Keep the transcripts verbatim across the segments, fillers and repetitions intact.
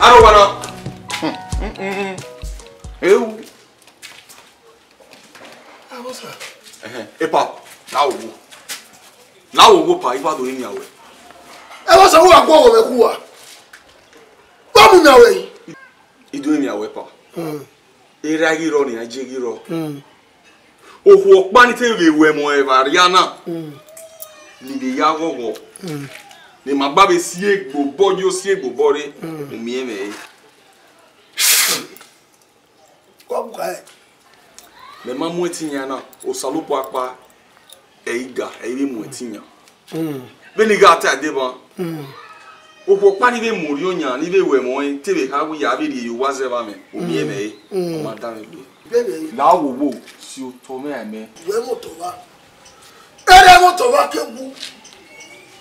Aro wa na. Ewu. Ẹ wọ sir. Ẹhẹn, epa, la wo wo. La wo wo pa, I wa do rinmwian wẹ. Ẹ wọ sir, wa gu ọghọ mwẹ ku uwa. Wa mu rinmwian wẹ yi. I do rinmwian wẹ pa. Hmm. Erha ghi rrọọ nian, iye ghi rrọọ. Hmm. Okhuo ọkpa ni te vbe ru ẹmwẹ evba rria na, hmm, ni vbe ya ghọghọ, hmm, ne ima gba vbe si egbe obọ yo, si egbe obọ rre, hmm, u miẹn mwẹ re. Wa gu kha ẹe. Mẹ ma mu ẹtin yan na, Osanobua ọkpa, ẹ i ga, ẹ i vbe mu ẹtin yan. Mm. Vbene I gha ta deba, mm, okhuo ọkpa ni vbe mu orhiọn yan, ni vbe ru ẹmwẹ ọnrẹn, te vbe kha wẹ ya vbe rhie ye owa zẹ vbe amwẹ, u miẹn mwẹ re, mm, ọ ma danmwẹ egbe. Bẹbẹ. La wo wo, si otọ mwẹ a mẹ. Wẹ mwẹ otọ vba. Erha mwẹ otọ vba ke wu.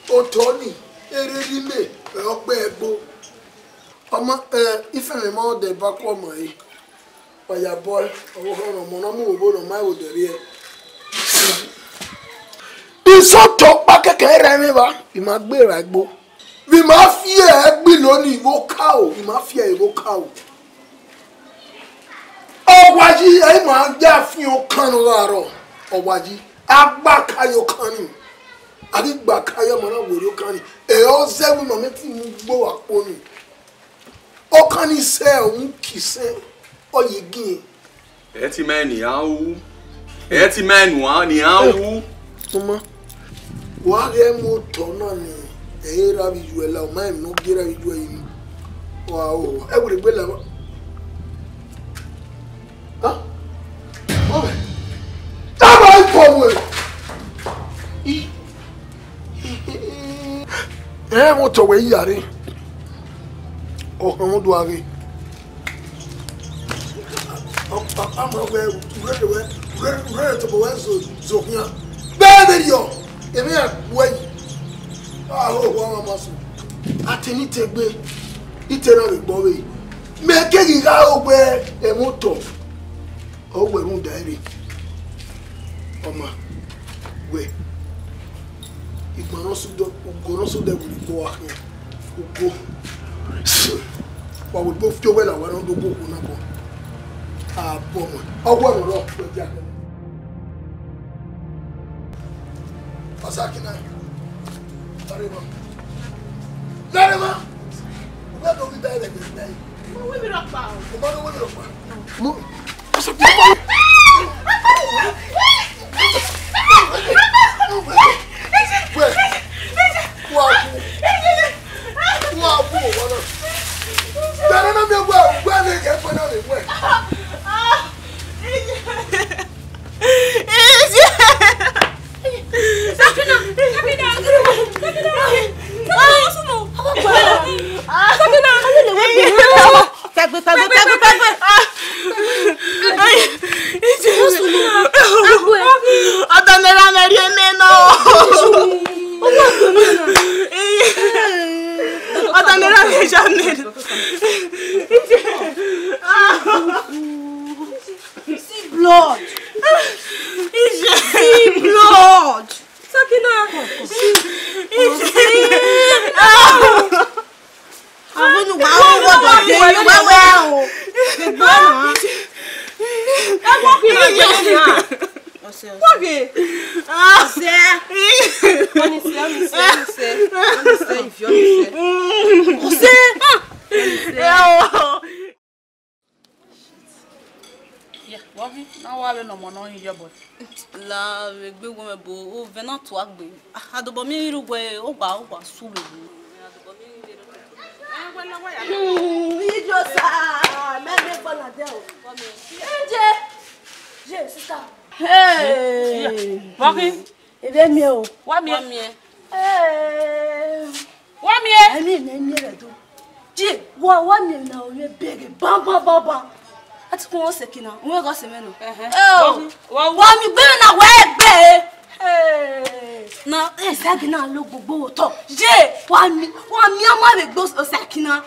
Otọ ni, erha rre ime, ẹ ọ gbe ẹgbo. Ọ ma, ẹ, ifẹnmwẹ ma dẹ ba ku ọmọ ẹre. Wa ya bọe, ọvbokhan ne ọmọ ne ọ mu vbe obọ ne ọ ma vbe odẹ rriẹ. Isọtọ ọkpa kẹkẹ rre mwẹ evba, I ma gbe ra egbo. Vbe I ma fi ẹre gbe ilo ni vbe okaro, I ma fi ẹre vbe okaro. Ọwayi, ẹ I ma ya fian okan ne ọ gha rrọọ, Ọwayi, a gba ka ye okan ni. A ghi gba ka ye ọmọ na werriẹ okan ni. Ẹ ọ zẹ vbe imẹ mẹ te mu gbe owa kpo ni. Okan ni sẹ, uhunmwu ki sẹ, ọ ye gie. Ẹ ti ma ne iran ru. Ẹ ti ma ne iran, ne iran ru. Tuma. Wa ghẹ mu otọ na ni, ẹ i ra vbe iyuẹ la, ọ ma rẹn emwi ne ọ gie ra vbe iyuẹ yi ni. Wa o, ẹ wẹ egbe la. Ha? Ọ, tama ikọ wẹ. I Ẹ mwẹ otọ wẹ iyare, ọ họn do ghe. Ọ, ọ, ama wẹ, urere wẹ, urere, urere tobọ wẹ zo, zo khian. Gbe vberriọ, emwi iran kpue yi. Ahoho ọmwa ma so. A te ni te gbe, I te na vbe gbọ vbe. Mẹ keghi gha ro wẹ ẹmwẹ otọ. Ọ wẹ rhunmwuda ẹre, ọ ma wẹ, igban ne ọ sẹ odẹ, ugo ne ọ sẹ odẹ vbe ikpọ uwa khian, ugo. Wa wẹ egbe fi owẹ la owa ne ọ do gu okhuo na bọ. A bọ ọmọ, ọ wẹ ọmọ rọ, wẹ dia. Ọsa kina. Larema. Larema. Uwẹ do ghi da ẹre gbe gbe. Mo wẹ mi rọkpa o. O ma do wẹ mi rọkpa. Mo. Wẹ. Wa bu. Wa bu wa na. Bẹrẹ na mi wẹ, wẹ mi ke fẹ na mi wẹ. Sakina! Sakina! Sakina! Sakina! Tagbe, tagbe, tagbe, tagbe. Ọdọ ne ra mẹ rhie mẹ nọ. Ọdọ ne ra mẹ ya mẹ nọ. See blood. See blood. Sakina. Àwọn olùwà àwọn ọmọ ọdọ dé yín wá wá o. Gbogbo ọ̀nà. Ẹ mọ̀ kí ló dé sí à? Ọ̀sẹ̀, ọ̀sẹ̀. Ọ̀sẹ̀. Ọ̀nìṣẹ́, ọ̀nìṣẹ́, ọ̀nìṣẹ́. Ọ̀nìṣẹ́, ìfẹ́, ọ̀nìṣẹ́. Ọ̀sẹ̀. Ọ̀nìṣẹ́. Wa ghi na wa vbe ne ọmọ ne ọ hin yọ bọ. La vbe egbe wẹ mẹ bo, ovẹn na tua gbe. Ah, adobọ mi rhirhi wẹ, ogba, ogba su vbe egbe. Hmm, Ijosa, mẹ vbe gba na dẹ o. Enje. Je, sister. Hey. Wa ghi. Ebe miẹn o. Wa miẹn. Wa miẹn. Ee. Wa miẹn. Ẹni ne miẹn rẹ do. Je, wa, wa miẹn na o ye bẹghe ban ban ban ban. A ti kun ọsẹ kina, wọn gha sẹ mẹ nọ. Ẹhẹn. Ẹ o. Wa, wa, wa miẹn gbe na wa egbe. Ee. Na, ẹ sa gina lo gbogbo otọ. Je, wa miẹn, wa miẹn ma vbe gbe ọsẹ kina.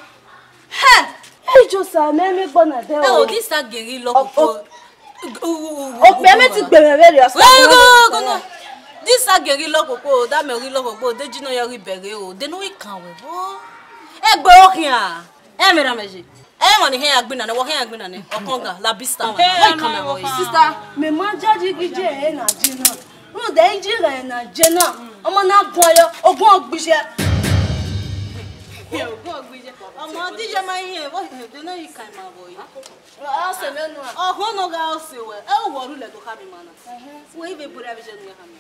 Hẹ! Ẹ Ijosa, mẹ, mẹ gbọ na dẹ o. Ẹ o, this a geri lọkoko. Okpia mẹ ti gbe mẹ vberriọ. Wẹ go go no. This a geri lọkoko, da mẹ ghi lọkoko, de ji nọ ya ghi bẹghe o, de no ghi kan wẹ. Egbe okhian. Ẹ mwẹ ra mẹ ye. Ẹ mọ ni hẹn ya gbinna nẹ, wọ hẹn ya gbinna nẹ. Ọkọnga, la bista. Wọ i kan mẹ vbọ ye. Sister, mẹ ma judge ghi je ẹre na je na. Rhunmwuda iye gha na je na, ọmọ na guan yọ, ogun ọgbije. Ogun ọgbije. Ọmọ ọdije ma yi ẹvbo, de ne I kan ima vbọ ye. Ọ sẹ mwẹ nua. Ọhọn ne ọ gha ọse wẹ, ẹ u wọ rhulẹ do khama ima na. Wẹ i vbe gberra vbe iye ne u ya khama.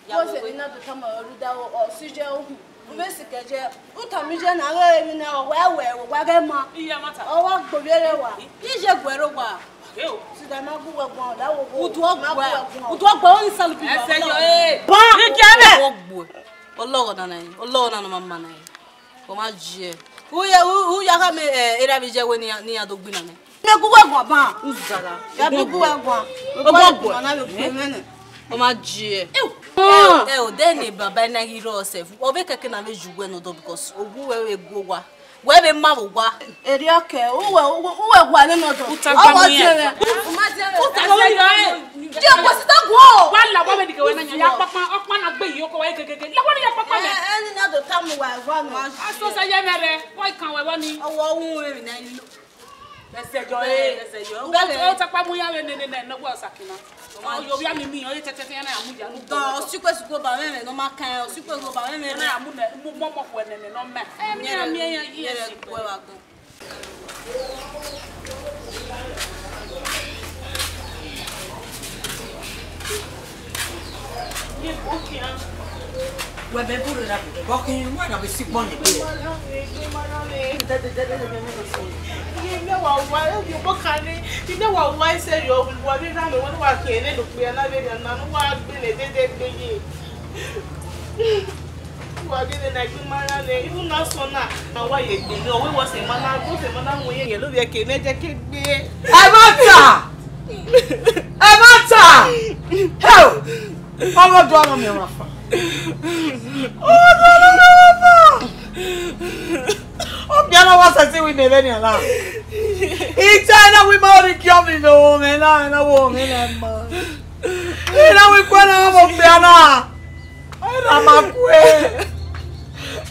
Wẹ sẹ ne I na do tama ruẹ rhunmwuda ọ si iye uhu. U vbe sikẹ iye, u tama iye na ghe emwi ne ọ wa wẹ, wa ghẹ ma. Iye ma ta. Ọ wa gbe ovbi ẹre wa. Iye guẹ rre owa. Sida ma gu wẹ guan, da wo wo. Udu ọgua. Udu ọgua, ọ ni salu bi. Ẹsẹ yọ, eh. Ba. Iye mẹ. Ọgua. Ọlọghọ nana, ọlọghọ nana ma ma na. Ọ ma jiẹ. U ya, u, u ya khama, eh, erha vbe iye wẹ ne iran, ne iran do gbinna nẹ. Mẹ gu wẹ guan ban. Uzara. Ya bi gu wẹ guan. Ogun ọgua. Ọ ma jiẹ. Ẹ o, ẹ o, de ne baba na ghi rrọọ sef. Ọ vbe kẹkẹ na vbe ju wẹ nọ dọ because ogu wẹ vbe gu owa. Wẹ vbe ma vbe owa. Eriọkẹ, uwẹ, uwẹ, uwẹ gua nene ọdọ. Uta gba mu yan. Uta gba mu yan. Jẹ kò sí tọgùn o. Wa la wa vbe nike wẹ na yan, ya kpakpa, ọkpa na gbe yi oko wa kekeke. La wa ni ya kpakpa mẹ. Ẹ, ẹ ni na do tamu wa ẹvọ nọ. Asọsa ye mẹ rẹ, wa kan wẹ vbọ ni. Ọwọ wu emwi ne I lo. Ẹsẹ yọ, ẹ, ẹsẹ yọ. Bẹẹ o takpa mu ya vbe nene nẹ, nọgua Ọsakina. Ọ yo via mi mi, ọ ye tẹtẹtẹ ya na ya mu ya nu. Dọ, ọsikpe sikpe ba mwẹ mwẹ nọ ma kan, ọsikpe sikpe ba mwẹ mwẹ. Na ya mu nẹ, mu mọmọ khuẹ nene nọ mẹ. Ẹ, mi na miẹn yan yi ẹsẹ. Wẹ bẹ buru ra bẹ bọ khin, wẹ na bẹ si gbọn ni gbe. Ine wa wa, ẹ, yo, bọ khan ni, ine wa wa ise yo, wa vbe ra mẹ, wa khin ne okpia na vbe ra na, wa gbe ne dede gbe ye. Wa gele na gbe ma ra nẹ, iwu na sọ na, ma wa ye gbe nẹ, ọ wẹ wọ sẹ ma na, wọ sẹ ma na mu ye yẹn, lo vbe ke ne je ke gbe. Ẹ ma ta! Ẹ ma ta! Hell! Ọmọ do ọmọ mi ọmọ fa. Ọmọ do ọmọ mi ọmọ fa. Ọ bia na wa sẹ si wi ne vbe ni ala. Ita na wi ma ori ki ọ mi no me na, na wo me na ma. Ina wi kue na mo kpia na. Ina ma kue.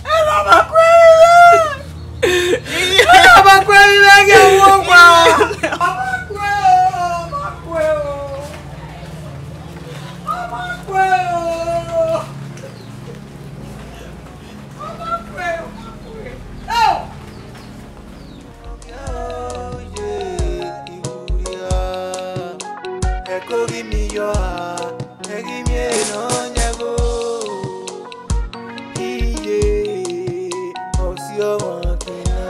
Ina ma kue. Ina ma kue, ina ke wo pa. Ma kue o, ma kue o. Ma kue o. Ma kue o, ma kue. Oh! Ẹko ghi miẹn iyọ a, ẹ ghi miẹn Nọyaẹnmwa o. Iye, ọ si ọmwa kin na.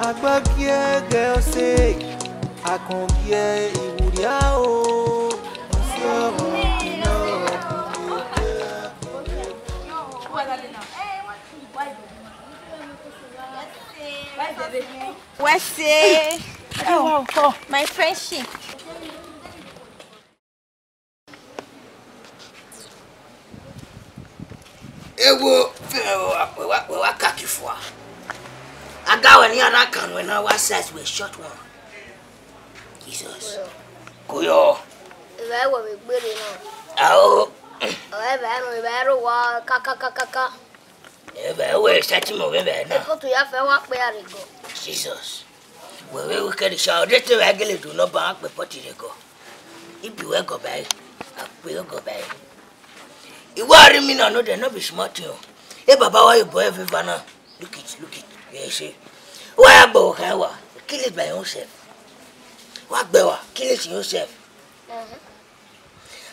Akpa gie ẹghẹ ọse, akọn gie iwurria o. Ọ si ọmwa kin na. What's it? Oh, my friendship. Ewo, fẹmẹ vbe wa, wa, wa, wa kaki fua. Aga wẹ ne iran na kan nuẹn na wa size wẹ short one. Jesus. Koyọ. Evba ẹvbo vbe gbere na. Ao. Ọ, evba ẹvbo, evba ẹvbo wa ka, ka, ka, ka, ka. Evba ẹvbo sẹtin mẹ vbe evba na. Efoto ya fẹ wa kpe ya rre gọ. Jesus. Wẹ vbe wicked sha, ọ de te vbe gele do nọ ba kpe pọti rre gọ. Ibi wẹ gọ ba ẹre, a kpe gọ ba ẹre. I wa rri mi na nodẹ, no be small thing o. E baba wa ye obọ ẹvbo eva na. Look it, look it. Yes, eh. Wa ya gbe okhan wa. Kill it by yourself. Wa gbe wa, kill it yourself. Mhm.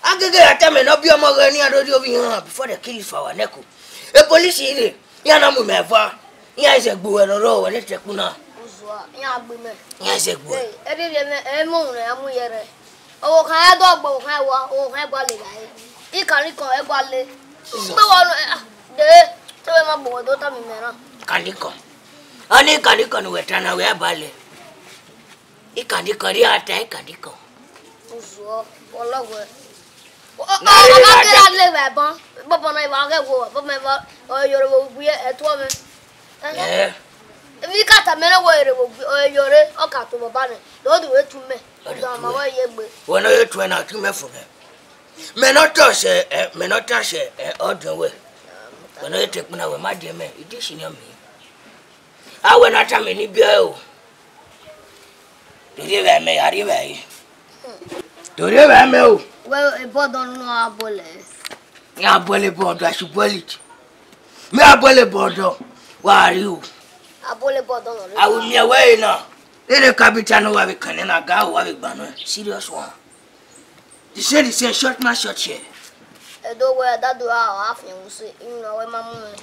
A gege ya tama ne ọ biẹ ọmọ ọghẹ ne iran rhie ovbi iran before they kill it for our neck o. E police rre, iran na mu mẹ eva. Iran zẹ gbe uwẹ ne ọ rrọọ, wẹ ne te ẹkpu na. Uzua, iran gbe mẹ. Iran zẹ gbe uwẹ. Hey, ẹdẹ rhie mẹ, ẹ mọ ne a mu ye rẹ. Ọvbokhan ya do gbe ọvbokhan ẹwa, ọvbokhan ẹgua le evbare. Ikan ni kan ẹgua le. Gbe wọ nọ, ah, de, te wẹ ma gbe wọ do tama mẹ na. Ikan ni kan. Ọ ni ikan ni kan ne uwẹ ta na, wẹ a ba lẹ. Ikan ni kan, rhie a ta ikan ni kan. Uzuọ, ọlọghọe. Ọ, ọ, ọ, ọ ma kere a le vbe ẹban. Bọbọ na, I wa ghẹ wo, bọbọ na, ọ, ọ, yọrọ vbe owie, ẹtuọ mwẹ. Ẹhẹn. Eh. Emwi ka tama ẹre wẹẹ erha vbe owie, ọ, yọrọ, ọ ka to vbe ọba nẹ. Lord, wẹ tu mẹ. Ọ de tu ma wẹ ye egbe. Wẹ ne ọ ye tuẹ na, tu mẹ fo mẹ. Mẹ ne ọ ta ọsẹ, ẹ, mẹ ne ọ ta ọsẹ, ẹ, ọ diọn wẹ. Wẹ ne ọ ye te ekpuna wẹ ma diẹ mẹ, I didn't see me. A wẹ ne a tama eni biẹ o. Do rhie vbe mẹ, ya rhie vbe ẹre. Do rhie vbe mẹ o. Wẹ ebọdọ nọ a bọlẹ. Ya bọlẹ ebọdọ, I should boil it. Me a bọlẹ ebọdọ, wa rhie o. A bọlẹ ebọdọ nọ. A will miẹn wẹ ẹre na. Ene capital nọ wa vbe kan nẹ na ga o, wa vbe gba nọ. Serious one. They say, they say, short man, short share. Ẹdo wẹ dadu a ọ afian use, inu na wẹ ma mu mwẹ.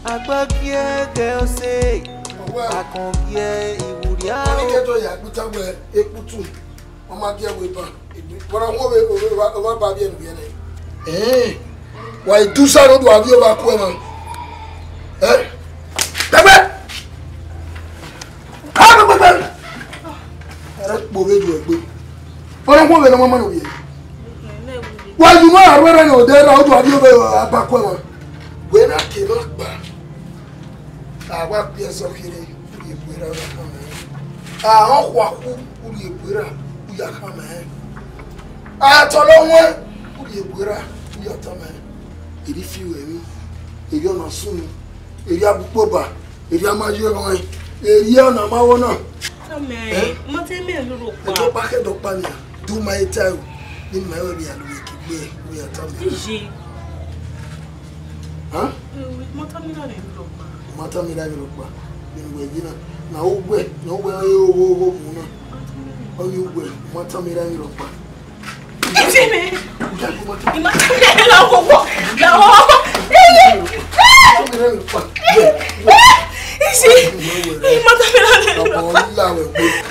Agbagiẹgẹ ọse, Ọwẹ. Akọngiẹ iwurria. Wọ́n ní kẹ́tọ́ yà gbútàgbẹ́ ekputu, wọ́n máa gé ẹ̀wọ̀ ìbọn. Wọ́n máa wọ́n wọ́n bá bí ẹnu yẹn lẹ. Ẹ̀ẹ́n, wà á dùn sáré odò àbí ọba kú ẹ̀ mọ́. Ẹ́ pẹ́pẹ́. Ká pẹ́pẹ́pẹ́. Ẹ̀rẹ́ kpòwe ju ẹ̀gbẹ́. Wọ́n máa wọ́n wọ́n bẹ̀rẹ̀ wọ́n mọ́ nù yẹn. Wa ju ma arwẹ rẹ ne odẹ ra odu avie vbe abakue wa. Wẹ na ke na gba. A wa kpe ẹzọ kherhe, u rhie ebu erha, u ya khama ẹn. A họn khua khu, u rhie ebu erha, u ya khama ẹn. A tọlọ wọn, u rhie ebu erha, u ya tama ẹn. Eri fi ruẹ emwi, eri ọna sunu, eri agbukpoba, eri a ma ye ẹmwẹ, eri ọna ma wọ na. Amẹ, eh? Mọtẹ mẹ lorokpa. Ẹdọkpa khẹdọkpa nia, do ma eta o, ne ma wẹ vbe ya lo vbe kigbe, vbe ya tama. Iji. Hàn? Mọtẹ mẹ na lorokpa. Mọtẹ mẹ na lorokpa. Ni wẹ yi na, na ugbẹ, na ugbẹ, ogho, ogho, ogho, na. Ọ ni ugbẹ, mọtẹ mẹ na lorokpa.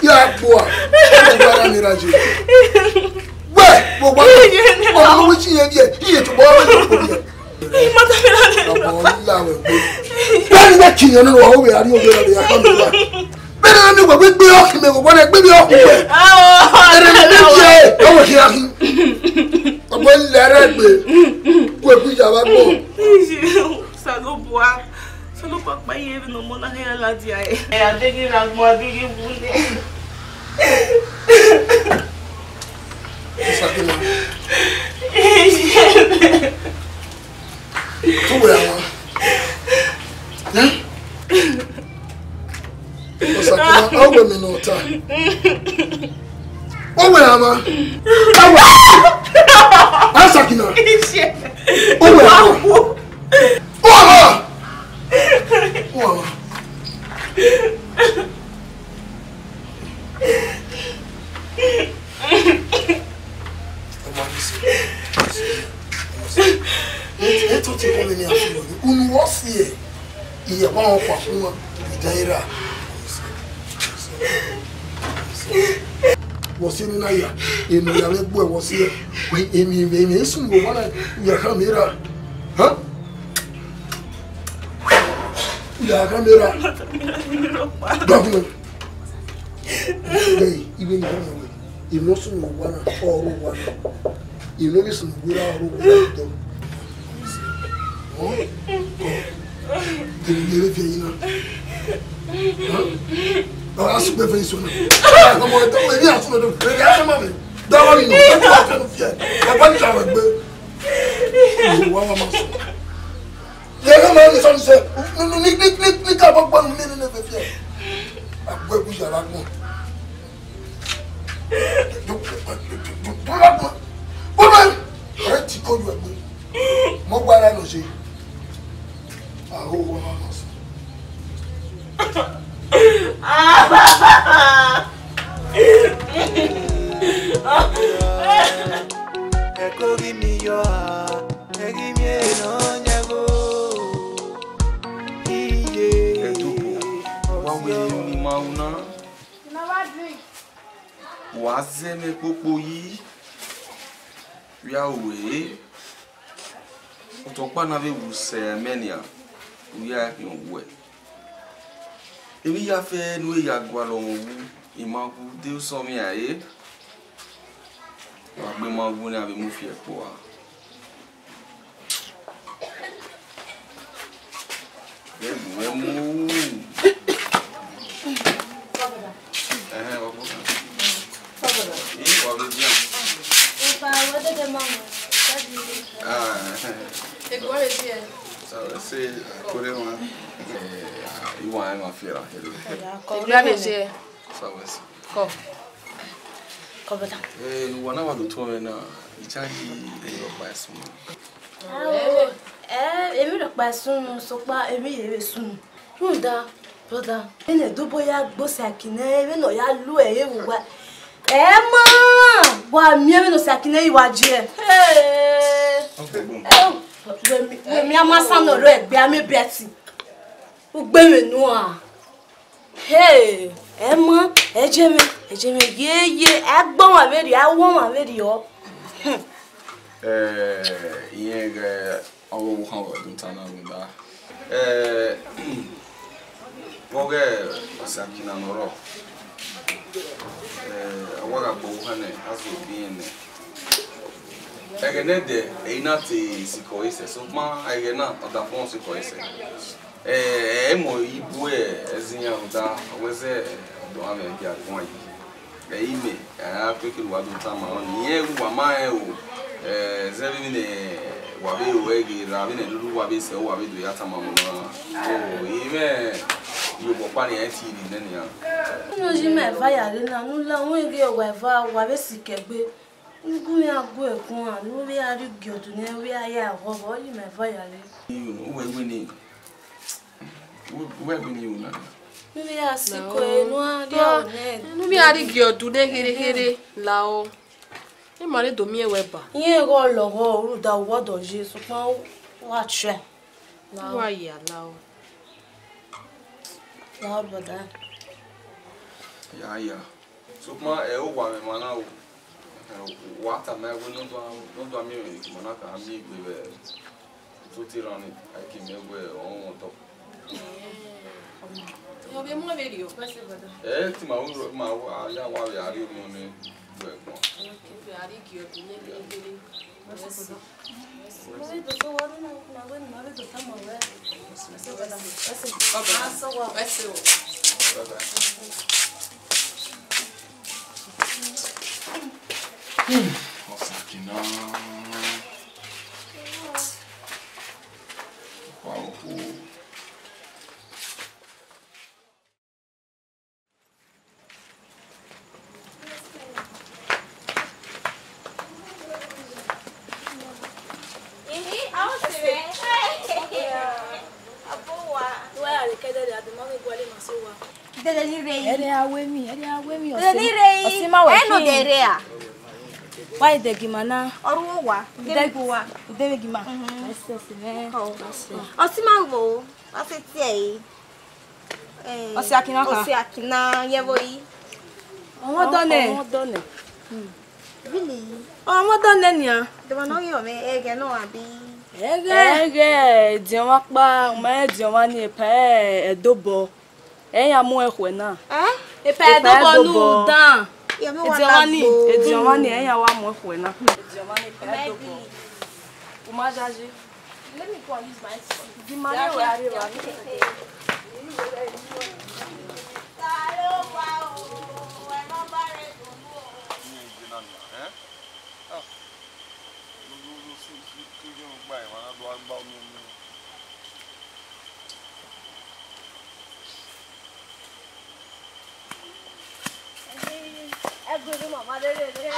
Ya gbua, gbogbo ara mi ra je. Wẹ, gbogbo ara, ọmọ ló wí sí yẹn díẹ̀, iye tó bọ́ ọmọ yẹn kò díẹ̀. Ọmọ ńlá wẹ̀ gbé. Bẹ́ẹ̀ni bẹ́ẹ̀ kì í yan nínú wa, ó wẹ̀ àrí òwe rẹ̀ yà kọ́ mi wá. Bẹ́ẹ̀ni mi wẹ̀ gbé ọkì mi, wọ́n gbé mi ọkì wẹ̀. Ẹ̀rẹ̀ mi ní tiẹ̀, ọwọ́ kì í akí. Ọmọ ńlá rẹ̀ gbé. Kú ẹ̀kú ìjà wa gbọ́. Salobua, Salobua pa iye vbe ne ọmọ na hẹ ya ladian ẹre. Ẹ, adeghe ra gbọn, adeghe wu nẹ. Sakina. Tu wẹ ama. Ẹ? Sakina, a wẹ mi nọ ta. Ọ wẹ ama. A wẹ. A Sakina. Ọ wẹ ama. Ọ ama. Ọ ama. Eto ti kọ vbe ne a fi unu wọ si ẹ, iye ọmọ ọkpa kuma idan ira. Wọ si ni na ya, enu ya vbe gbuẹ wọ si ẹ, emi emi esun wo wana ya kha mi ra. Ha? Ya kha mi ra. Dọkun. Iwe ni họn wẹ, emwi ọ sunu owa na, ọ rre owa na. Emwi ọ vbe sunu wẹ ra, ọ rre owa na dọ. Ọ, ọ, emwi ne ẹ vbe viẹ yi na. Ọ ra sugbe fẹ iso na. Ọmọ ẹdọ, emwi a sunu do, emwi a sunu do. Dọwọ ni nọ, ẹ tọ ọkẹ nu fiẹ. Ọba ni ja wẹ gbe. Wa wa ma sọ. Ye ne ma ni sọ ni sẹ, ni, ni ka bọ gbọnu ni, ni, ni fẹ fiẹ. Agbẹbu yàrá gbọn. Dọ́là gbọn. Bọ́lá, ọ̀rẹ́ ti kọ́ lu ẹ̀gbọ́n. Mo gba ara lọ ṣe. Àhó wọn máa ma sọ. Ẹ kó rí mi yọ, ẹ rí mi èèyàn yẹn o. Iye. Ẹ dúpọ̀, wá wẹ inú ni máa ń ná. Wa zẹ mẹ kpokpo yi, via ue. Ọtọkpa na vbe wu sẹ mẹ nian, u ya khian owẹ. Emwi ya fẹ ne u ya gualọ mwẹ wu, I ma wu de usọ mwi a re. Wa gbe ma wu ne a vbe mu fi ẹkpo a. Ẹ gu mwẹ mu. Ẹhẹn, wa kọ. Epa, wẹ dede ma mọ, daddy. Ah. Epa, wẹ dede. So, say, I couldn't want. Eh, you want my fear, I tell you. Epa, wẹ dede. So, what's Kọ. Kọ, brother. Eh, ne uwa na wa do tuẹ mwẹ na, I charge you, eh, ọkpa ẹsun. Ao, eh, emwi rhọkpa ẹsun, sokpan emwi ye vbe sun. Rhunmwuda, brother, vbene Ẹdobo ya gbe Osakin nẹ, vbene ọ ya lu ẹre vbe uwa. Ẹ ma, wa miẹn vbene Osakin nẹ i wa je. Hey. Ẹ, wẹ mi, wẹ mi amasa ne ọ rre ẹgbẹ, amẹ bẹtin. Ugbẹmwẹ nua. Hey, ẹ ma, ẹ je mwẹ, ẹ je mwẹ, ye, ye, a gbe ọmwa vberriọ, a ru ọmwa vberriọ. Eh, irẹn ghẹ ọghe ọvbokhan vbe ọdun ta na rhunmwuda. Eh, vbe ọghe Osakin na ne ọ rrọọ, eh, a wa gha gbe ọvbokhan nẹ, a zẹ obi irẹn nẹ. Ẹghẹ ne ẹdẹ, ẹre I na te sikẹ ọre sẹ, sokpan ẹghẹ na, ọdafẹn ọ sikẹ ọre sẹ. Eh, ẹ i mu ibu ẹzẹ iran rhunmwuda, ọ wẹ zẹ ọdọ mwẹ gie a guan yi. Ẹ i mẹ, a kpeke ne uwa do tama ọnii, irẹn wa ma rẹn o, eh, zẹ vbene wa vbe ro ẹre ghe ra, vbene lele uwa vbe sẹ, uwa vbe do ya tama ọmwa na. O, I mwẹ iyobọ ọkpa ne iran tie rri nẹ nian. Unu yi ma eva ya rre na, ne u la wẹn ghe wa eva, wa vbe sikẹ egbe. Ugun ya gu ẹkun a, ne u vbe a rhie igiọdu ne u vbe a ya ghọghọ, ọ yi ma eva ya rre. Uwẹ winna, uwẹ winna unu na. Ne u vbe a sikẹ egbe, ne u a rhie ọnẹ. Ne u vbe a rhie igiọdu ne kherhe kherhe, lao. Ima ne do miẹn wẹ ba. Irẹn ghẹ lọghọ, rhunmwuda uwọdọ ye, sokpan wa try. Lao. Wa ya, lao. Lao, brother. Ya, ya. Sokpan ẹ i wa mwẹ emwa na o. Wa tama ẹn wẹẹ ne ọ do, ne ọ do miẹn emwi ne ima na ka miẹn egbe vbe ototọ iran ni, a i ke miẹn wẹẹ ọ rọnmwẹ otọ. Ẹ, te ima ru, ima ru, a ya wa vbe a rhie unu ni vbe ẹkpọn. Ọsakina. Wa okhuo. Dede ni rre yi. Ẹre a wẹ mi, ẹre a wẹ mi, dede ni rre yi. Ọsẹ ma wẹ. Ẹ nọ khin. Dede rre a. Wa idegima na. Ọrhuo wa. Idegima. Idegima. Mhm. Ẹsẹ, ẹsẹ, ẹsẹ. Ọsẹ ma wo, wa se tie yi. Eh, Ọsẹ Akina ka? Ọsẹ Akina, yẹ vbo yi? Ọmọdọ nẹ. Ọmọdọ nẹ. Hmm. Really? Ọmọdọ nẹ nian. Dọmọ nọ ghi ọmọ ẹghẹ nọ abi? Ẹghẹ. Ẹghẹ, ediọn mwa kpa, u ma rẹn ediọn mwa ni epa Ẹdobọ. Ẹ ya mu ẹkhuẹ na. Eh? Epa Ẹdobọ nu dan. Ediọn mwa ni, ediọn mwa ni, ẹ ya wa mu ẹkhuẹ na. Ediọn mwa ni epa Ẹdobọ. U ma jaje. Let me go and use my tea. Di ma ne wẹ a rre evba. Ẹgbẹrún màmá lérè rẹ.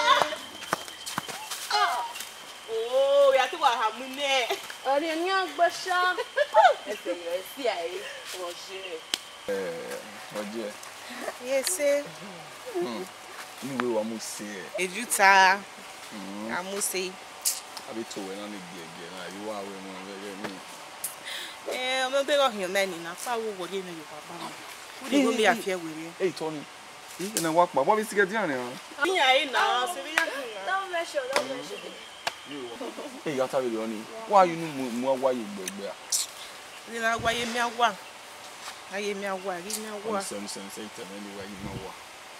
Ah! Oh, ya ti wa ha mu nẹ. Ọrịa ni agbasha. Ẹsẹ yọ, ẹsẹ a ẹ, ọjẹ. Eh, ọjẹ. Yes, sir. Hmm. Anyway, wa mu se ẹ. Eju ta. Hmm. A mu se. A be to wẹ na ni giẹgiẹ na, I wa wẹ wọn vẹghẹ ni. Eh, ọmọ bẹghe ọhiọn mẹ ni na, fa wo wọrẹ mẹ yo baba mi. Wo de go me afiẹ were. Hey, Tony. Ih, ena wa kpa, wa vbe sighe edian nian. Iran i na, se vbe ya khin na. Don't mention, don't mention. Ey, ya ta vberriọ ni. Wa ye unu mu, mu awa ye egbe egbe a? Vbe na wa ye miẹn awa. A ye miẹn awa, ghi miẹn awa. Ọni sẹ, ọni sẹ, ọni sẹ, itẹ mwẹ ni wa ye miẹn awa.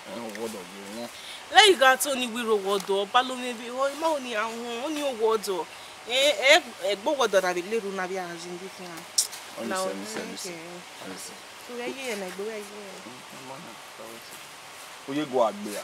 Ẹ, owọdọ ye wọn. Lẹ I gha to ni wiro owọdọ, ọba lo mwẹ vbe họ, I ma ho ni a họn, ọni owọdọ. Ẹ, ẹ, ẹgbẹ owọdọ na vbe lele unu avbe a zi ndi khian. Ọni sẹ, ọni sẹ, ọni sẹ. Ọni sẹ. Uwẹ ye na, egbe uwẹ ye. Oye gua gbe a.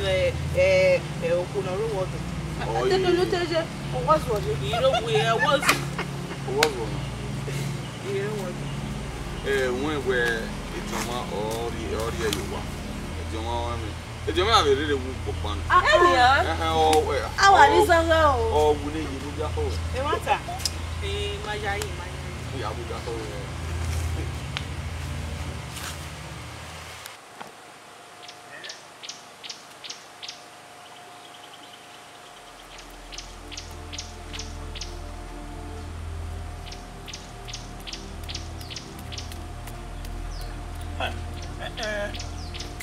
vbe, eh, eh, okhuo ne ọ rre owọdọ. Ọ, teke ne u te ye, ọ wa zuọ ye. I rre owe, ọ wa zuọ. Ọ wa zuọ na. I rre owọdọ. Eh, wẹ wẹ, ediọnmwa ọ rhie, ọ rhie ye owa. Ediọnmwa ọmwa mwẹ. Ediọnmwa vbe rre vbe ukpokpan. Ah, ah. Ẹhẹn, ọ, eh, a wa rre izọghọ o. Ọ wu ne ye ne u ya khọ. Ẹmwata. Eh, ma yayi, ma yayi. Ya bu ya khọ.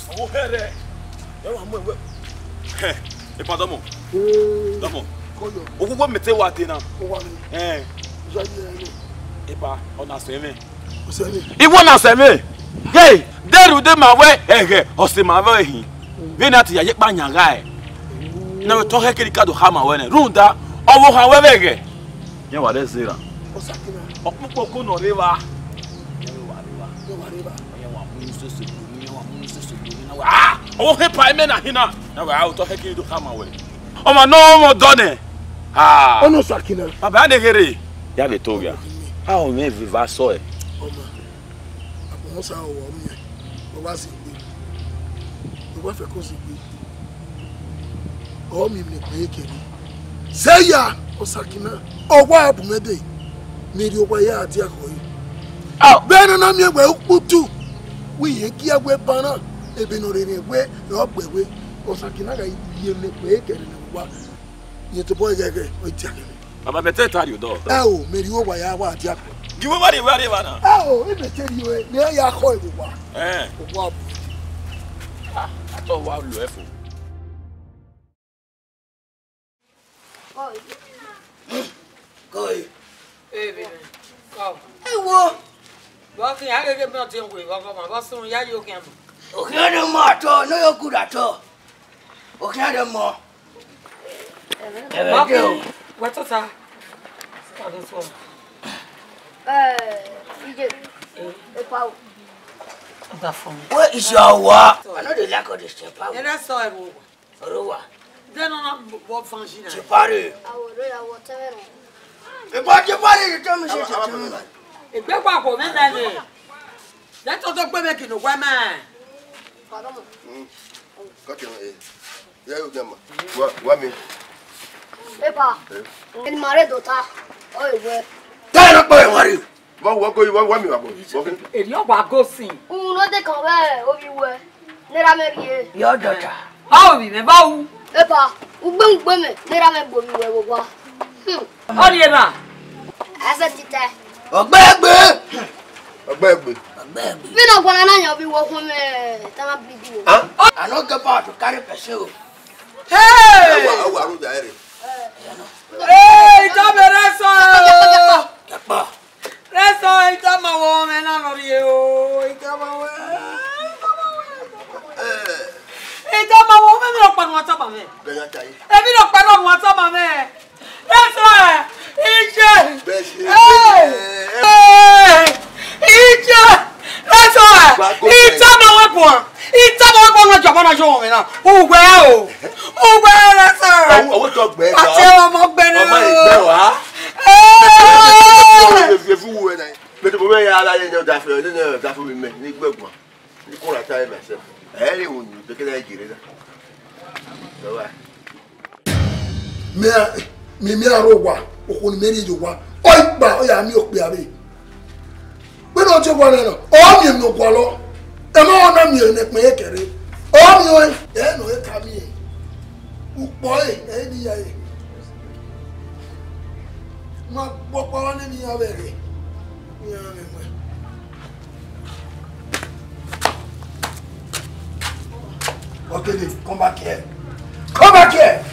Ọvbokhan rẹ, ẹ wa mu ẹwẹ. Epa dọmọ. Dọmọ. Oghughe mẹ te wa te na. Epa, ọ na sẹ mwẹ. Iwẹ na sẹ mwẹ. Hey, de rhunmwuda ma wẹ ẹghẹ ọ sẹ ma vbe hin. Vbene a te ya ye kpa yan gha ẹ. Na wẹ tọ hẹ kere ka do khama wẹ nẹ. Rhunmwuda, ọvbokhan wẹ vbe ẹghẹ. Yẹn wa rẹ zẹ ra. Ọkpokpoko ne ọ rre evba. Yẹn wa rre evba. Yẹn wa mu unu sese do, yẹn wa mu unu sese do, yẹn wa. Ah! Ọvbokhan epa imẹ na hin na. Na wẹ a otọ hẹ kere do khama wẹ. Ọmwa ne ọ mwẹ ọdọ nẹ. Ah! Ọ nọ Sakina. Baba ne ghere. Ya vbe to gha. A o mwẹ viva sọ ẹ. Ọmwa, agbọn sa ọ wa miẹn, ọ wa zẹ egbe, ọ wa fẹko zẹ egbe, ọ miẹn emwi ne egbe kere. Zẹ ya, Ọsakina, ọ wa bu mwẹ dee, ne erriọ owa ya dia khọe. Vbene ọ na miẹn wẹ ukputu, wẹ irẹn gie wẹ banna, ebe ne ọ rherẹn wẹ ọ gbe wẹ, Ọsakina gha ye emwi ne egbe kere ne owa, rẹn tobọ ẹghẹghẹ, ọ dia kere. Baba, mẹ te ta rrie odọ. Ẹ o, mẹ rhie owa ya wa dia kere. Gie uwa rrie, uwa rrie evba na. Ẹ o, mẹ te rhie, mẹ ya khọ evba owa. Ẹn. Owa bu. Ah, atọ wa lo ẹfo. Koi. Ebe, kọ. Ewo. Vbọ khian ghe mẹ ọtiẹn wẹ vbọ ma, vbọ sunu ya yo khian ma. Okhian ne mọ atọ, ne yo guda atọ. Okhian ne mọ. Ẹmwẹ de o. Wẹ tota. Ka do so. Eh, ije. Epa o. Where is your wa? I no dey like all this thing, pa. Ẹ na sọ ẹrù owa. Ọrọ wa. Then una what function? Chipare. Awo do ya wo tẹmẹ rẹ. Epa chipare, you tell me say chipare. Egbe pa ko me na le. Then to to gbe me kinu gbe me. Pardon. Mm. Cut your, eh. Yeah, you get ma. Wa, wa mi. Epa. Eh. Eni ma rre dota. Oi we. Tell no boy worry. Wa, wa go, wa, wa mi wa go. Wa go. Eri ọ wa go sin. Unu de kan wẹ ovbi wẹ. Ne ra mẹ rhie. Your daughter. Ọ ovbi mẹ ba u. Epa, ugbe ugbe mẹ, ne ra mẹ gbe ovbi wẹ vbe owa. Hmm. Ọ rhie na. Ẹsẹ titẹ. Ọgbẹgbe. Ọgbẹgbe. Ọgbẹgbe. Mi na gbọna na yan ovbi wẹ okhuo mẹ, ta na bleed o. Ah? I no get power to carry person o. Hey! Awa, awa, aru da ere. Hey, come here, sir. Kẹkpa. Rẹsọ, I tama wẹ ọmwẹ na nọ rhie o, I tama wẹ. I tama wẹ ọmwẹ, emwi rhọkpa ne uwa tama mwẹ. Emwi rhọkpa ne uwa tama mwẹ. Rẹsọ, ije. Ije. Rẹsọ, I tama wẹ guan. I tama wẹ guan, ne ọ jọba na yọ ọmwẹ na. Uwẹ o. Uwẹ rẹsọ. Ọwọ, ọwọ tọ gbẹ. Ati ọmọ gbẹ ni. Ọmọ ìgbẹ wa. Ala ne ọ da fẹ, ne ọ da fẹ mẹ, ne I gbẹguan, ne I kora ta myself. Ẹ i re unu, bekele a i gere na. All right. Mẹ a, mẹ, mẹ a rre owa, okhuo ne mẹ rhie ye owa, ọ i kpa, ọ ya miẹn okpia vbe. Vbene ọ die owa nẹ nọ, ọ miẹn emwi ne ọ gualọ, ẹmwẹ ọ na miẹn ne ẹkpẹn ye kẹrre, ọ miẹn ọẹn, ẹ nọ, ẹ ka miẹn. Ukpọ ẹre, ẹ i re iye ẹre. Ma kpọkpa ọnii ne iran vbe ẹre, iran mwẹ. Okede, come back here. Come back here.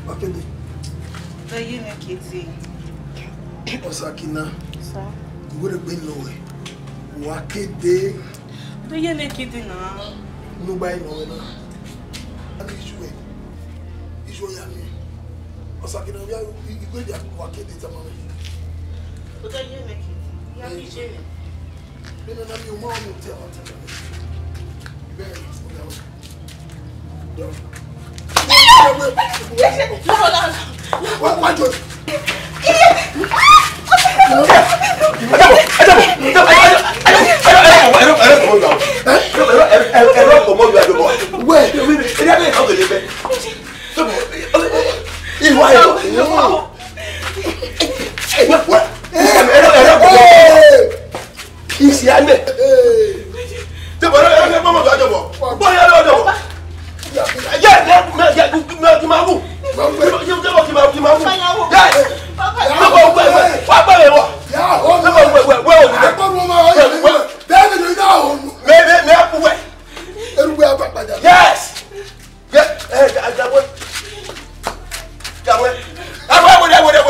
Okede. Vbe ye ne kete? Osakina. Sir. Iwere gbe lo we. Wa kede. Vbe ye ne kete na? Nu ba ino we na. Ani isu we. Isu ya ni. Osakina, ya igbe ya wa kede tama we. Vbe ye ne kete? Ya mi je ne. Isi a nẹ. Tẹbọ rẹ, ẹ, ẹ, mama bẹ ajọbọ. Bọ ya lọ ajọbọ. Ye, ye, me, ye, me, ye, ma wu. Ye, ye, ye, ye, ma, ye, ma wu. Yes. Tẹbọ wẹ, wẹ, wẹ, wẹ, wẹ, wẹ. Tẹbọ wẹ, wẹ, wẹ, wẹ, wẹ. Me, me, me, a ku wẹ. Yes. Ye, eh, ja, ja, wẹ. Ja, wẹ. A wẹ, wẹ, wẹ, wẹ,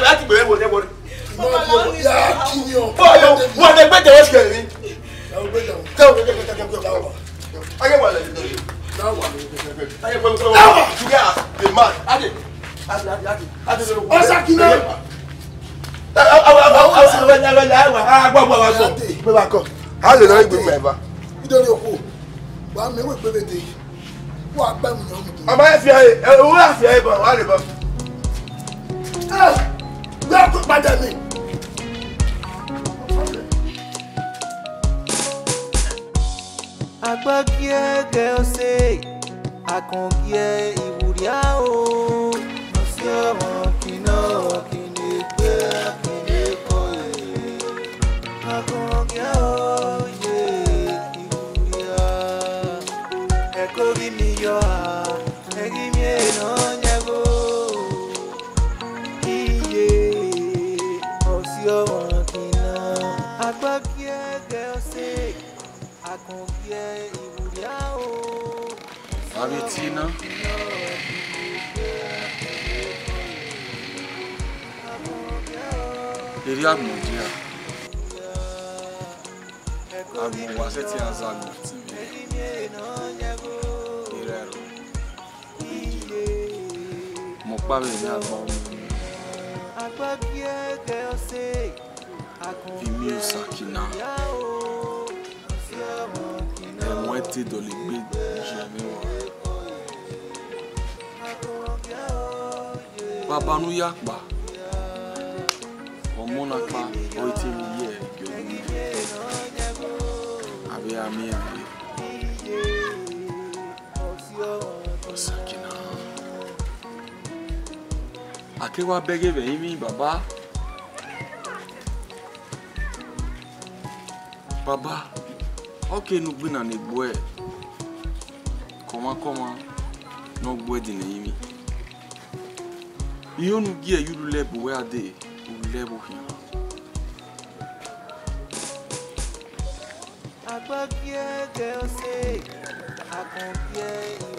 a ti gbe, wẹ, wẹ, wẹ. Ya, kini o. Bọ, yo, wẹ, wẹ, wẹ, wẹ, wẹ. Aye, wẹ, wẹ, wẹ, wẹ. Aye, wẹ, wẹ, wẹ. You are the man. Ade. Ade, ade, ade, ade. Osakina. Awa, awa, awa, awa, awa, awa, awa, awa, awa, awa, awa. Ade. Awa, awa, awa, awa. Ade na igbe mẹ ba. Idori oku. Wa mẹ wẹ gbe vbe dee. Wa gba mu yan mu. Ama e fi aye, e, u ra fi aye ba, wa le ba. Eh, ya ko padà mi. Agbagiẹgẹ ọse, akọngiẹ iwurria o, nọsiọmọ kinọ kinegbe kinekọe. Akọngiẹ o, ye iwurria, ẹko ghi miẹn yọ a, ẹ ghi miẹn nọ yan gho. Iye, ọsiọmọ kinọ, agbagiẹgẹ ọse. Avbe tie na, erriọ agbọn dia, agbọn wa sẹtin a za agbọn tivbi erha ẹro. Mẹ ọkpa vbe emwi agbọn. Vbe imiẹn Osakina, ẹmwẹ te dọlegbe ye mwẹ wa. Baba ne u ya kpa, ọmọ na kpa, ọ i te vbe ye ẹre gie ọ gu mwẹ. A vbe ra miẹn vbe Osakina. A ke wa bẹghe vbe ẹrinmwi, baba. Baba, ọ ke ne ugbẹn na ne egbuẹ, kọmwakọmwa ne ọ gbuẹ din ne ẹrinmwi. Iran ne u gie ye ululẹ bu wẹ a dee, ululẹ vbe okhian.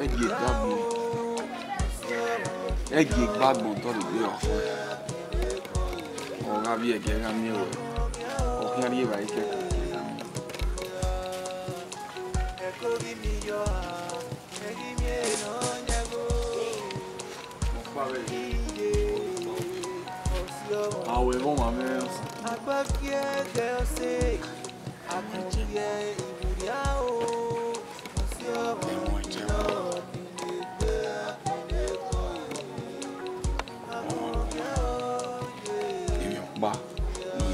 Ẹgie gbagbọn, ẹgie gbagbọn dọlegbe ọfẹ. Ọ gha vbiẹ ẹgie gha miẹn ruẹ, ọ khian rhie evbare kẹkan. A wẹ vbe ọmwa mwẹ. Emwi ọkpa ne ọ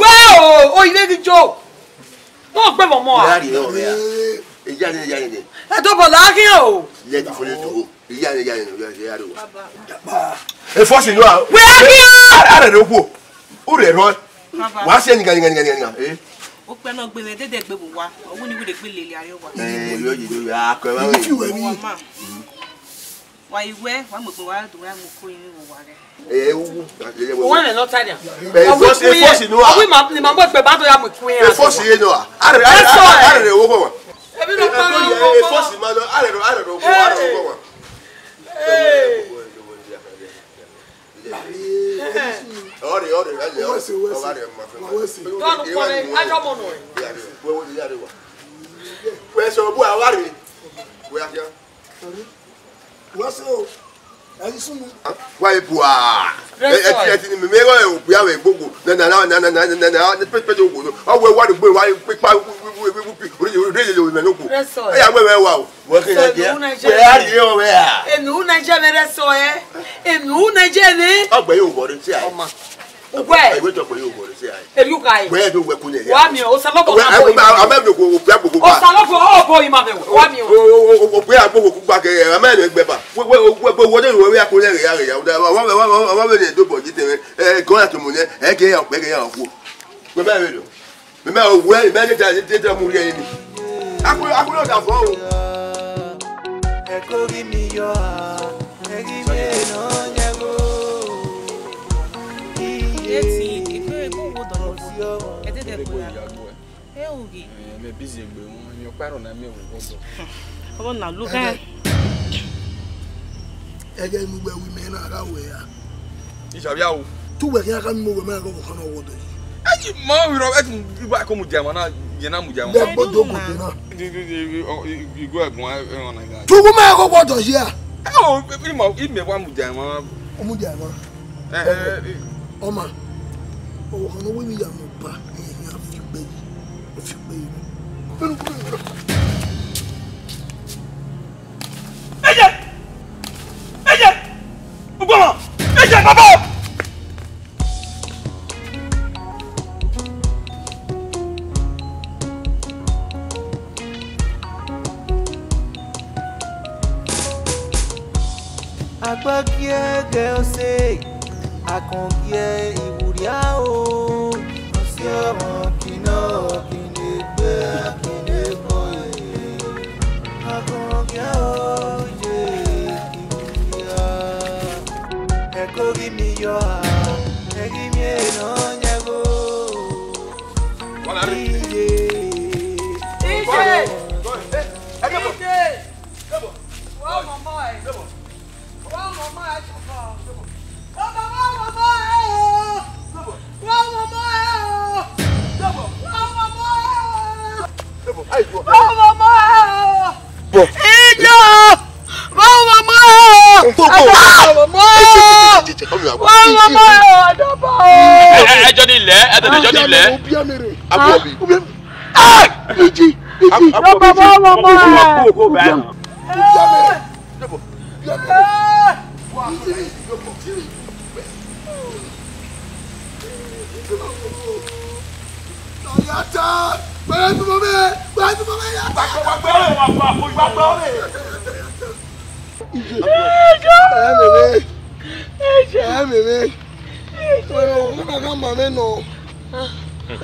Wẹ o, o ire ghi jo. No gbe vbe ọmọ a. Ìyá rẹ̀ ọ̀rẹ́ a. Ìyá ni, ìyá ni. Ẹ tó bọ̀ láàkín o. Ìyá ti fọlẹ́ tó. Ìyá ni, ìyá ni, ìyá ni, ìyá rẹ̀ wà. Baba. Ẹ fọ́ sí inú a. Wẹ a kí o. A rẹ̀ rẹ̀ kú. Ó rẹ̀ rọ. Baba. Wàá ṣe nìkan, nìkan, nìkan, nìkan. Eh. Ó pẹ́ náà gbé mi, dédé gbé wò wá. Ọwọ́ ni wíde gbé lè lè ayé wa. Eh, yóò yí, yóò yá, akọ ẹ máa ń rìn. Wà á máa. Wa iwẹ, wa mu egbe, wa do, wa mu ko yin wo wa rẹ. Eh, wu, wu. Wọ́n rẹ̀ lọ tàdé. Eh, Ọwọ́ force, ikú yẹn. Force inú wa. Ọwọ́ ma ni ma mọ̀ pé bá tó ya mu ikú yẹn. Eh, force yẹn nọ. Are, are, Ẹ sọ ẹ. Are, are, wo ko wa. Ebi ló pa Eh, wọn. Eh, force ma lọ. Are, are, are, wo ko wa. Hey. Ọrẹ, ọrẹ, ọrẹ, Wọ́n sì, wọ́n sì. Ọrẹ, ma fẹ́ ma. Wọ́n sì. Tọ́nu kọ́ni, ajọ́ mọ̀ nù ẹ̀. Wẹ́wẹ́ ni yàrá wa. Wẹ́sọ̀ bu àwa rè. Wẹ́ afia. Wọ́n sì o. Ẹ yí súnmù. Wa e bua. Ẹ ti, ẹ ti ni mẹmẹ rọ òpè àwẹ̀ gbogbo. Na, na, na, pe, pe, pe, gbogbo. Ọ wẹ wa de gbe wa pe pa wi, wi, wi, wi, wi, wi, ri, ri, ri, ri, ri, no ko. Rẹsọ. Ẹ ya wẹ wẹ wa o. Wọ́n kì í Sọ jẹ́. Ìlú Nàìjíríà. Wẹ́ á rí o wẹ́ à. Èmi ìlú Nàìjíríà mi rẹsọ ẹ. Èmi ìlú Nàìjíríà ni. Ọgbẹ́ yóò wọlé sí àyè. Ọmọ. Ugbẹ. Ìwé tó pé yóò wọlé sí àyè. Èmi ò ka yìí. Wẹ́ ẹ bí wẹ́ kú ní ẹ̀yà. Wà mí o, Osalọbọ Wẹ́, náà ẹ, bọ yìí. Ẹ, ẹ, ẹ, ẹ, kò, kò, kò, kò, Osalọbọ, ọ bọ yìí ma bẹ wẹ. Wà mí o. O, o, o, o, pé àgbo kò kú gbà kẹ, ẹ, ẹ, ẹ, ẹ, gbẹ bà. Wẹ́, wẹ́, wẹ́, wẹ́, wọ́n dé ìwé wíyá kó lẹ́rìí, yá, yá, yá, wọ́n, wọ́n, wọ́n, wọ́n, wọ́n bẹ ní ẹ̀dọ́ bọ̀ yìí tẹ̀wé. Ẹ, gọ́ọ̀yà tó mọ̀ ní, ẹ, kẹ́ ẹ, ọ̀pẹ kẹ́ ẹ, ọ̀fọ̀. Wẹ́ bẹ́ẹ̀ rẹ̀ lọ. Mẹ, mẹ, owẹ, mẹ, ne ta, ne ta mu rhie ni. Akhu, akhu no da fọ o. Ẹ kó rí mi yọ, ẹ rí mi nọ yẹ wo. Eti, ìgbé egun wo dọ̀nà fún? Ẹ dẹ́dẹ̀ pé a. Ẹ ò rí. Eh, mẹ busy egbe wọn, yan kparo na mẹ wo wọdọ. Ọmọ na lu gan. Ẹgẹ mu wẹ wi mẹ na gha wẹ ya. Isabia o. Tu wẹ khian ka mu wẹ ma gọ khan wọdọ. Ẹyi ma wi rọ, ẹ tun iba ko mu jama na, yẹn na mu jama. Lẹ gbọdọ gbọdọ na. Igo ẹgun ẹ wọn na ga. Tu wẹ ma gọ wọdọ ya. Ẹ o, ima, ime wa mu jama. Mu jama. Ẹ, ẹ, ẹ. Ọma, ọvbokhan ne ọ wẹ vbe ya mu ba, ẹyẹn a fi gbe yi, ọ fi gbe yi. Ẹyẹ! Ẹyẹ! Ugbọmọ! Ẹyẹ, baba! Agbagiẹgẹ ọse, akọngiẹ iwurria o. Ọse ọmọ kinọ, kinegbe, kinegbe. Akọngiẹ o, ye iwurria. Ẹko ghi miẹn iyọ a, ẹ ghi miẹn nọ yan gho. Iye. Iye. Iye. Wa mama ẹ. Wa mama ẹ, Jọba. Jọba, wa mama ẹ o. Wa mama ẹ o. Wa mama ẹ o. Wa mama ẹ o. Bọ. Ijọ. Wa mama ẹ o. Bọ, bọ. Wa mama ẹ o. Wa mama ẹ o, Jọba. Ẹ, ẹ, ẹ jọ ni lẹ, ẹ tẹ̀lé jọ ni lẹ. Ẹ! Iji, iji. Jọba, wa mama ẹ o.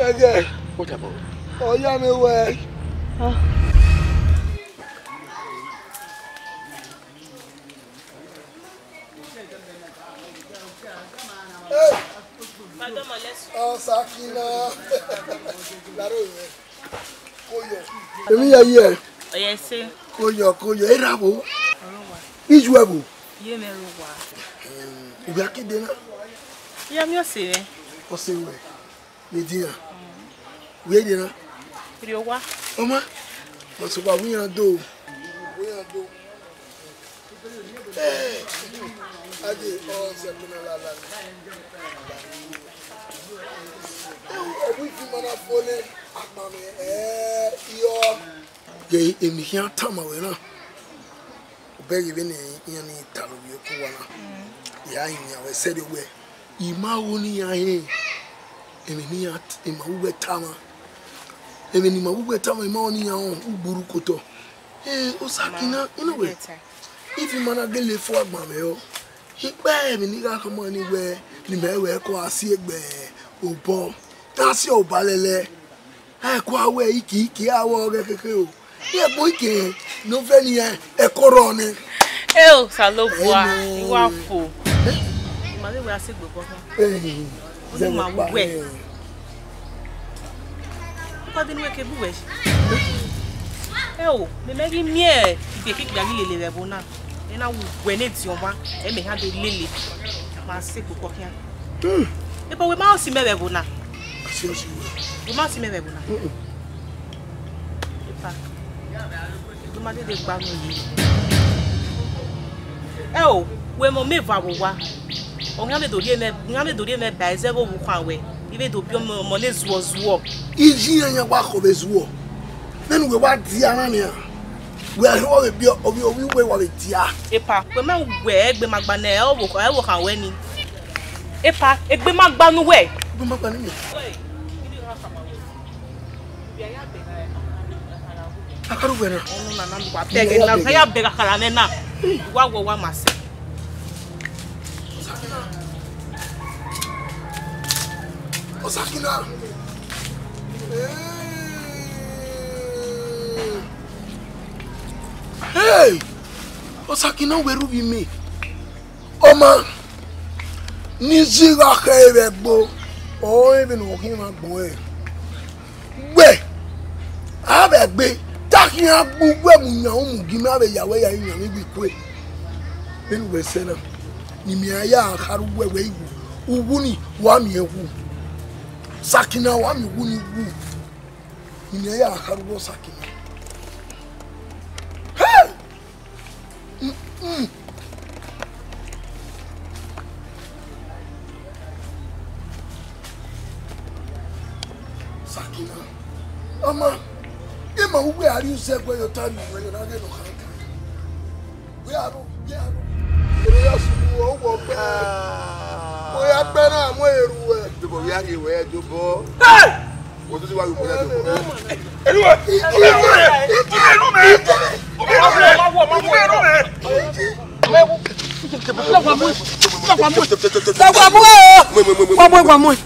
Ẹgẹ. Ọ ya mwẹ wẹ. Sakina. Laro yẹ. Koyọ. Emwi ya ye. Ọyẹ se. Koyọ, koyọ. Erha vbo? Iju ẹvbo? Ye mẹ ro wa. Ubi akede na? Ya mi ọse mwẹ. Ọse wẹ. Median. Wẹ ye na? Riowa. Ọma. Ọse wa wi yan do. Wi yan do. Ade, ọ sẹ kene lala. Ọ wẹ ifi ma na fo ne akpa mwẹ, ẹ, iyọ. Ye emwi khian tama wẹ na. Obẹ ghi vbene iran ni talo vbe oko wa na. Ya yin yan wẹ sẹrriọ wẹ, I ma ho ne iran hẹ, emwi ne iran, I ma wu wẹ tama. Emwi ne I ma wu wẹ tama, I ma ho ne iran họn, u gburhu kotọ. Ẹ, Osakina, I nọ wẹ. Ifi ma na gele fo agbanmwẹ ọ. Ikpẹ emwi ne I gha khama ni wẹ, ne imẹ wẹ ko a si egbe obọ. Te a si ọba lẹlẹ. Ẹ ko a wẹ iki iki a wẹ ọghẹ keke o. Iẹkpo ike ne ọ vẹ ne iran ẹko rrọọ nẹ. Ẹ Osanobua, I wa fo. I ma vbe wẹ a si egbe obọ khan. Ẹ, Oni ma wu wẹ. Kọdẹ ne uwẹ ke bu wẹ. Ẹ o, mẹ mẹ ghi miẹn igbekigbe a ghi lele vbe ẹvbo na. Ena wu wẹ ne ediọn ọmwa, ẹ mẹ ha do lele. Ma sẹ kpokpọ khian. Ebo wẹ ma si mẹ vbe ẹvbo na. Wẹ ma si mẹ vbe ẹvbo na. Epa. Ẹ o, wẹ mọ mẹ eva vbe owa. Ọ khian vbe do rhie mẹ, ọ khian vbe do rhie mẹ ba ẹzẹ vbe ovbi ukhan wẹ, I vbe do biẹ ọmọ, ọmọ ne zuọ zuọ. Iye iran yan wa khọ vbe zuọ. Nene uwẹ wa dia na nian. Wẹ a rhie vbe biẹ ovbi ovbi uwẹ wa vbe dia. Epa, wẹ ma wẹ egbe ma gba ne ọvbokhan, ọvbokhan wẹ ni. Epa, egbe ma gba ne uwẹ. Egbe ma gba ne mẹ. Akharu wẹ na. Ọnu na na wa bẹghe na, ya bẹghe akara nẹ na. Wa wọ wa ma sẹ. Osakina. Hey! Osakina wẹ ru vbi mẹ. Ọma, ne I zigha khẹ vbe ẹgbo, ọre vbene ọ khian mwa gbẹn ọẹn. Wẹ, a vbe gbe, te a khian gbe uwu mu yan umu gi mẹ, a vbe ya wẹ ya yan mwẹ igbe ikue. Vbene uwẹ sẹ na, ne I miẹn a ya kha ru wẹ wẹ iwu, uwu ni, wa miẹn wu. Sakina, wa miẹn uwu ni wu. Ne I miẹn a ya kha ru wẹ Sakina. Hey! Mm-mm. Sakina. Ọma, ima uwẹ a rhie uzẹ ẹguẹ ye ota ni, wẹ ye na ghe ne ọ kha kan. Wẹ aro, wẹ aro. Ere ya sunu, ọ wọ gbe. Mo ya gbe na, mo eru wẹ. Dobo wẹ a rhie wẹ dobo. Hey! Wo tun ti wa ru mo ya dobo. Elu ẹ! Elu ẹ! Elu ẹ! Elu ẹ! Wa mu ẹn. Wa mu ẹn. Wa mu ẹn. Wa mu ẹn.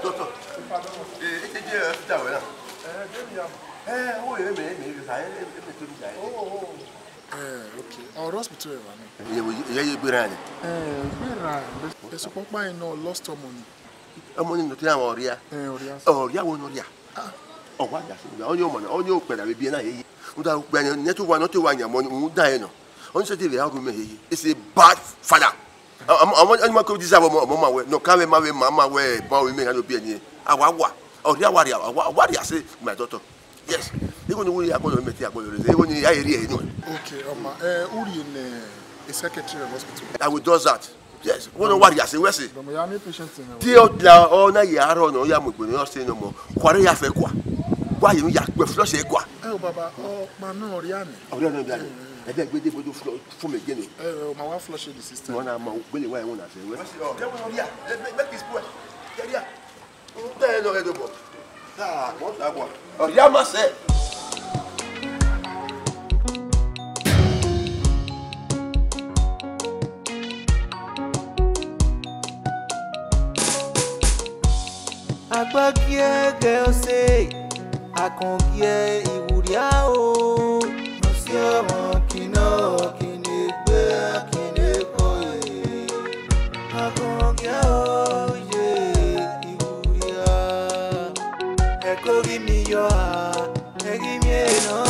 Doctor, eh, eh, eh, eh, hospital ẹre evba nọ? Iye, iye, iye, gberra nẹ. Eh, gberra, sokpan ọkpa nọ lost ọmọ ni. Ọmọ ni nọ te iran ọrria. Eh, ọrria. Ọrria wo ne ọrria? Ọ wa ya sẹ, ọ ni ọmọ na, ọ ni okpia na vbe biẹ na yeye. Rhunmwuda okpia ni, ne te uwa, ne te uwa yan ọmọ ni, rhunmwuda ẹre nọ. Ọ ni sẹ te vbe a ru mẹ yeye. It's a bad father. Ọmọ, ọmọ, ọmọ ko deserve ọmọ, ọmọ ma wẹ, ne ọ ka vbe ma vbe ma, ma wẹ, ba ovbi mwẹ gha ne ọ biẹ ni. A wa wa, ọrria wa rria, a wa, a wa rria sẹ, my doctor. Yes. Igho ne u ya gbọdọ mẹ te a gbọdọ rre, igho ne a i rri ẹre nọ. Okay, ọma, eh, u rhie ne, eh, secretary of hospital. I will do that. Yes. Wẹ ne ọ wa rria sẹ, wẹ sẹ. Dọmọ ya ne patient nẹ. Te ọ la, ọ na ya arọ nọ, ọ ya mu egbe ne ọ sẹ nọ mọ. Khuarẹ ya fẹ kua. Wa ye ya kpe flush ẹre kua. Ẹ o baba, ọkpa nọ ọrria nẹ. Ọrria nọ ọrria nẹ. Ẹ dẹ gbe de bodo flush, fun mẹ gele. Ẹ o, ma wa flush the system. Wọn na ma gbele wa ẹwọn na sẹ, wẹ sẹ. Ọ, kẹ wọn ọrria. Ẹ, ẹ, ẹ, this boy. Kẹ ọrria. Tẹ ẹ nọ ẹdobọ. Ta, wọ́n ta bọ̀. Ọ̀rẹ́ a máa sẹ́. Agbagiẹgẹ ọse, akọngiẹ iwurria o. Nọ si ọmọ kinọ, kinegbe, kinekọ e. Akọngiẹ o, ye iwurria. Ẹko ghi miẹn iyọa, ẹ ghi miẹn ne ọ